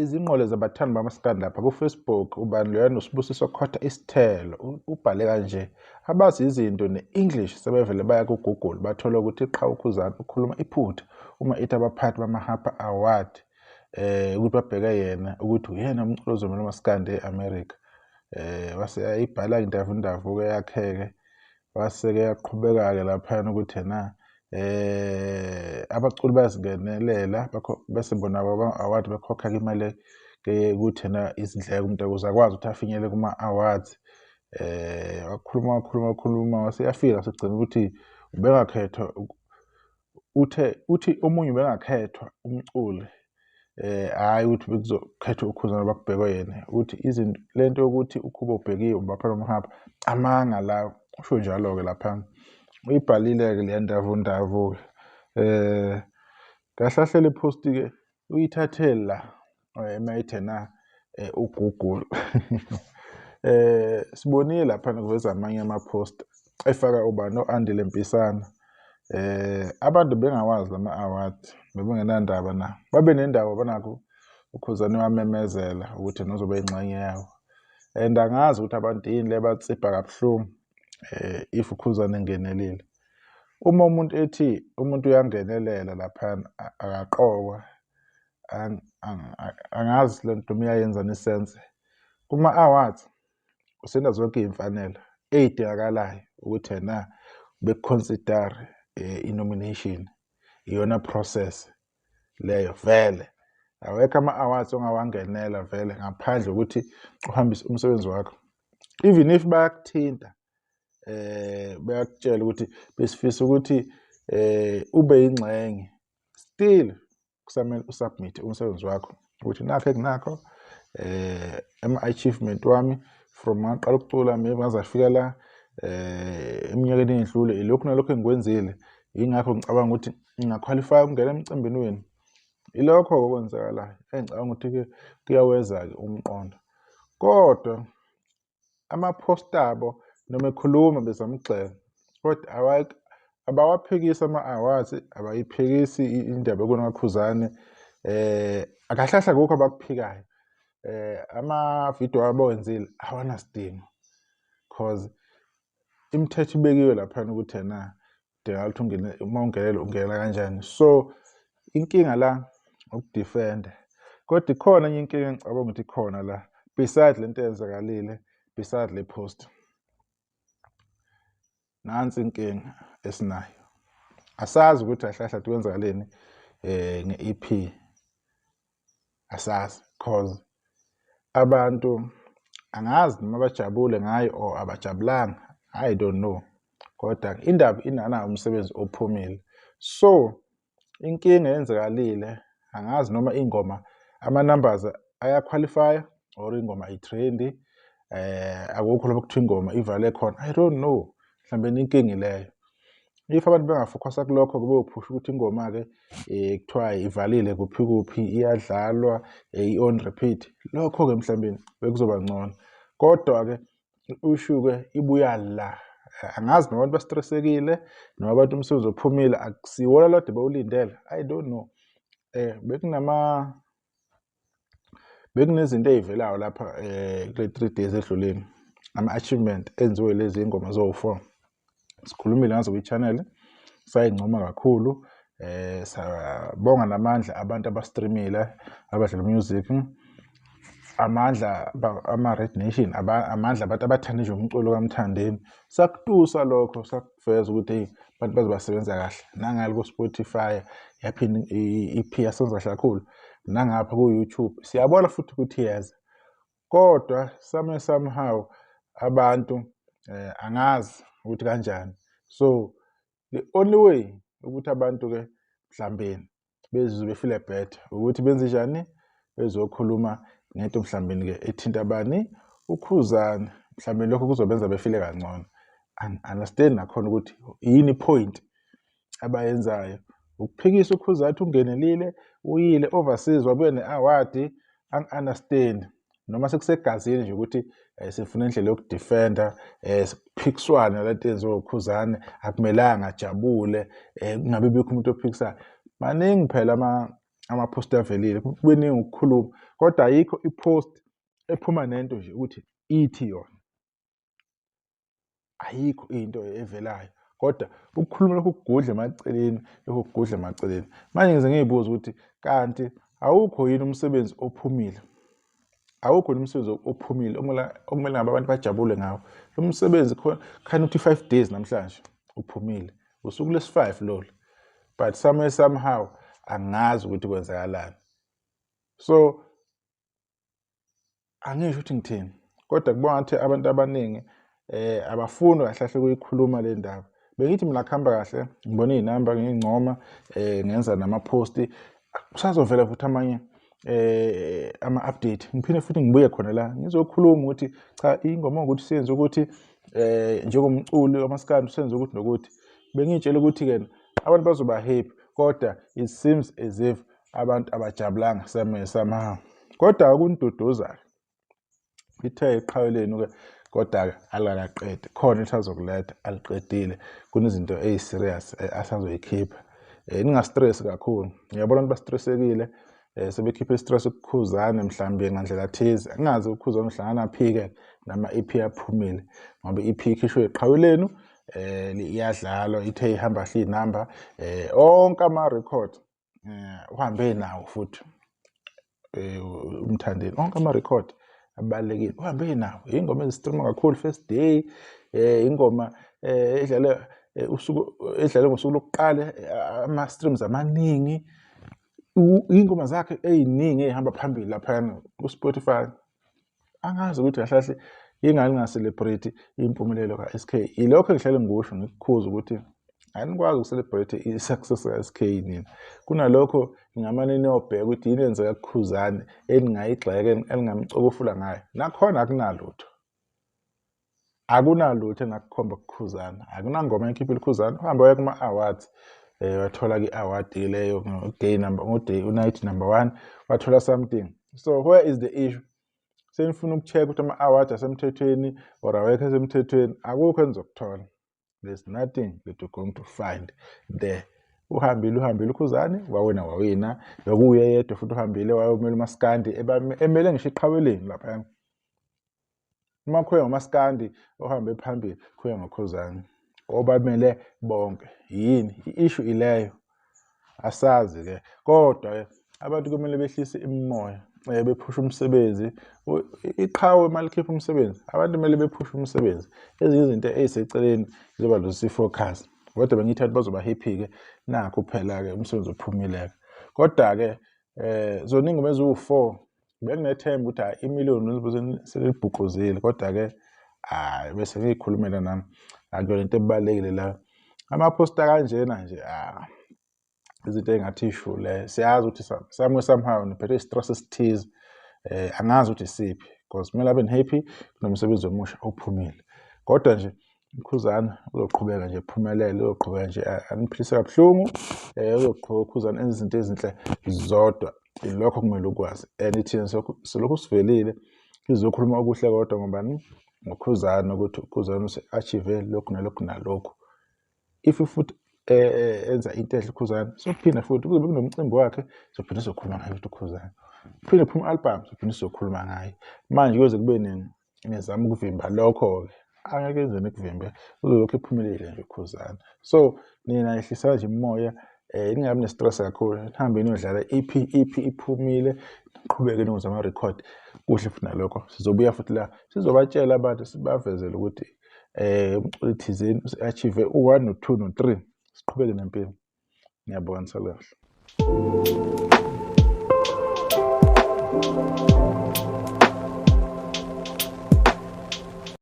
Izingqwele zabathandi bamaskandi lapha ku-Facebook, ubani loyana uSibusiso Khotha Isithelo, ubhale kanje: abazi izinto ne-English sebevele baya ku-Google bathola ukuthi qha uKhuzani ukhuluma iphutha uma ethi abaphathi bama-Harper Award ukuthi babheke yena ukuthi uyena umculo ozomela umaskandi e-America. Wase ayibhala indavundavu-ke yakhe-ke, wase-ke yaqhubeka-ke laphayana ukuthi ena abaculi bayazingenelela bese bona ama-award bekhokha-ke imali ke ukuthi ena izindleko umuntu ukuze akwazi ukuthi afinyelele kuma-awards. Wakhuluma wakhuluma wakhuluma wase yafika segcina ukuthi ubengakhethwa, uthe uthi omunye ubengakhethwa umculi, hhayi ukuthi bekuzokhethwa uKhuzani bakubhekwe yena, ukuthi izinto lento yokuthi uKhuba ubhekiwe uBaphela Mahaba amanga lawo, usho njalo-ke laphana. Uyibhalile-ke leya ndavundavu-ke. Kahle kahle le post-ke uyithathe la uma ethi ena uGoogle. Sibonile laphana kuveza amanye ama-post efaka ubani o-Andile Mpisane. Abantu bengawazi lama-award, bebengenandaba na, babe nendaba banakho uKhuzani wamemezela ukuthi yena uzobe ingxenye yawo. And angazi ukuthi abantu yini le batsibha kabuhlungu if uKhuzani engenelile. Uma umuntu ethi umuntu uyangenelela laphana akaqokwa, angazi le nto noma iyayenzani i-sense. Kuma-awards usenda zonke iy'mfanelo ey'dingakalayo ukuthi ena beku-consider i-nomination, iyona process leyo vele. Awekho ama-awards ongawangenela vele ngaphandle kokuthi uhambise umsebenzi wakho. Even if bayakuthinta bayakutshela ukuthi besifisa ukuthi ube yingxenye, still kusamele u-submit umsebenzi wakho ukuthi nakho enginakho, ama-achievement wami from ngaqala ukucula maybe ngaze ngafika la eminyakeni eyedlule, ilokhu nalokhu engikwenzile, yingakho ngicabanga ukuthi nginga-qualify ukungena emcimbini wenu. Ilokho-ke okwenzakalayo engicabanga ukuthi-ke kuyaweza-ke umqondo. Kodwa ama-post abo noma ekhuluma bezama ukugxeka, kodwa abawaphikisi ama-awards, abayiphikisi indaba yokunaKhuzani. Kahle kahle akukho abakuphikayo. Amavidiyo abawenzile awanasidingo cause imithetho ibekiwe laphana ukuthi ena kudingakala ukuthi ungene, uma ungenela ungenela kanjani. So inkinga la uku-defend-a, kodwa ikhona enye inkinga engicabanga ukuthi ikhona la beside lento eyenzakalile, beside le post. Nansi inkinga esinayo, asazi ukuthi kahle kahle kwenzakaleni nge-EP, asazi cause abantu angazi noma bajabule ngayo or abajabulanga, I don't know, kodwa indaba inanawo umsebenzi ophumile. So inkinga eyenzakalile angazi noma ingoma ama-numbers aya-qualify or ingoma ayi-trendi, akukho lapho kuthiwa ingoma ivale khona, I don't know, mhlawumbe inkinga ileyo. If abantu benga-focus-a kulokho beyophusha ukuthi ingoma-ke kuthiwa ivalile kuphi kuphi, iyadlalwa i-on repeat, lokho-ke mhlawumbe bekuzoba ngcono. Kodwa-ke issue-ke ibuya la, angazi noma abantu ba-stress-ekile noma abantu umsebenzi ophumile akusiwona lo kade bewulindele, I don't know. Bekunezinto ey'velayo lapha kule 3 days edluleni, ama-achievement enziwe lezi ngoma zowu-four. Sikhulumile ngazo kwi-channel, sayincoma kakhulu, sabonga namandla abantu aba-stream-ile abadlala music, amandla ama-Red Nation, amandla abantu abathanda nje umculo kaMthandeni. Sakutusa lokho, sakuveza ukuthi hey, abantu baze basebenza kahle. Nangale ku-Spotify yaphinda i-EP yasenza kahle kakhulu, nangapha ku-YouTube siyabona futhi ukuthi iyeza. Kodwa some somehow abantu angazi ukuthi kanjani. So the only way ukuthi abantu-ke mhlawumbe bezizwe be-feel-e better ukuthi benze njani, bezokhuluma ngento mhlawumbe-ke ethinta bani, uKhuzani, mhlawumbe lokho kuzobenza be-feel-e kangcono. Angi-understand nakhona ukuthi yini i-point abayenzayo, ukuphikisa uKhuzani ukuthi ungenelile, uyile overseas wabuya ne-award, angi-understand. Noma sekusegazini nje ukuthi sifuna indlela yoku-defend-a, kuphikiswane lento eyenziwa uKhuzani, akumelanga ajabule, kungabi bikho umuntu ophikisayo. Maningi phela Ama-post avelile, kuningi ukukhuluma, kodwa ayikho i-post ephuma nento nje ukuthi ithi yona. Ayikho into evelayo, kodwa ukukhuluma lokhu kugudla emaceleni, lokhu kugudla emaceleni. Manje ngize ngiyibuze ukuthi kanti awukho yini umsebenzi ophumile? Awukho yini umsebenzi ophumile okumele ngabe abantu bajabule ngawo? Lo msebenzi khani uthi 5 days namhlanje uphumile, usuku lesi-5 lolu, but somewhere somehow angazi ukuthi kwenzakalani. So angisho ukuthi ngithini, kodwa kubona ngathi abantu abaningi abafuni kahle kahle ukuyikhuluma le ndaba. Bengithi mina kuhamba kahle, ngibone iy'namba ngiyincoma, ngenza nama-post, kusazovela futhi amanye ama-update, ngiphinde futhi ngibuye khona la ngizokhuluma ukuthi cha, ingoma ukuthi siyenze ukuthi njengomculi wamaskandi senze ukuthi nokuthi. Bengiyitshela ukuthi-ke abantu bazoba happy, kodwa it seems as if abantu abajabulanga somehow. Kodwa okungiduduzayo, ithe iqhawe lenu-ke, kodwa-ke alikakaqedi, khona elisazokuletha, aliqedile. Kunezinto eyi-serious asazoyikhipha. Ninga-stress kakhulu, ngiyabona abantu ba-stressekile, sebekhipha i-stress ukuKhuzani mhlawumbe ngandlela thize. Angazi uKhuzani uhlanganaphi-ke nama-EP aphumile, ngoba i-EP ikhishwe iqhawe lenu, iyadlalwa, ithe ihamba kahle iy'namba, onke ama-record uhambe nawo futhi uMthandeni, onke ama-record abalulekile uhambe nawo. Ingoma ezi-streama kakhulu first day, ingoma edlale usuku, edlale ngosuku lokuqala, ama-streams amaningi, iy'ngoma zakhe ey'ningi ey'hamba phambili laphayana ku-Spotify. Angazi ukuthi kahle kahle yingani ninga-celebrate impumelelo ka-SK. Ilokho engihlale ngikusho, ngikukhuza ukuthi anikwazi uku-celebrate i-success ka-SK nina. Kunalokho ningamane niyobheka ukuthi yini eyenzeka kuKhuzani eningayigxeka, eningamcokofula ngayo. Nakhona akunalutho, akunalutho engakukhomba kuKhuzani, akunangoma ekhiphile uKhuzani. Uhambe waya kuma-awards, wathola-ke i-award leyo ngo-day number, ngo-day night number 1, wathola something. So where is the issue? Senifuna uku-check ukuthi ama-awards asemthethweni or awekho esemthethweni, akukho enizokuthola. There's nothing that you're going to find there. Uhambile, uhambile uKhuzani, wawina, wawina, bekuye yedwa futhi uhambile wayomela umaskandi, emele ngisho iqhawe lenu laphayana. Uma kukhulunywa ngomaskandi ohambe phambili, kukhulunywa ngoKhuzani, obamele bonke. Yini i-issue ileyo? Asazi-ke, kodwa-ke abantu kumele behlise imimoya, bephushe umsebenzi. Iqhawe uma likhipha umsebenzi, abantu kumele bephushe umsebenzi. Ezinye izinto ey'seceleni zizoba lose i-focus, kodwa bengithi abantu bazoba happy-ke, nakhu phela-ke umsebenzi uphumile-ke. Kodwa-ke zona iy'ngoma eziwu-4, benginethemba ukuthi hhayi imiliyoni selibhuquzile, kodwa-ke hhayi bese ngiy'khulumela nami, akuyona into ebalulekile la. Ama-post akanjena nje, izinto ey'ngathi ishu le, siyazi ukuthi somewhere somehow niphethe i-stress esithize, angazi ukuthi isiphi, because kumele abe happy kunomsebenzi omusha ophumile. Kodwa nje uKhuzani uzoqhubeka nje ephumelele, uzoqhubeka nje aniphilise kabuhlungu, uzoqhubeka uKhuzani enze izinto ezinhle zodwa. Ilokho okumele ukwazi. And thina selokhu sivelile sizokhuluma okuhle kodwa ngobani? NgoKhuzani, ukuthi uKhuzani use-achieve lokhu nalokhu nalokhu. If futhi enza into enhle uKhuzani, sophinda futhi kuzobe kunomcimbi wakhe, sophinda sizokhuluma ngaye futhi uKhuzani. Kuphinde kuphume i-album, sophinde sizokhuluma ngaye. Manje kuyoze kube nini nizama ukuvimba lokho-ke? Angeke nze nikuvimbe, uzolokhu ephumelele nje uKhuzani. So nina yehlisani nje imimoya, ningabi ne-stress kakhulu, nihambe niyodlala EP, EP iphumile, niqhubeke niwenze ama-record. Kuhle futhi nalokho, sizobuya futhi la sizobatshela abantu, sibavezele ukuthi umculi thizeni use-achieve u-1 no-2 no-3, siqhubeke nempilo. Ngiyabonga, nisale kahle.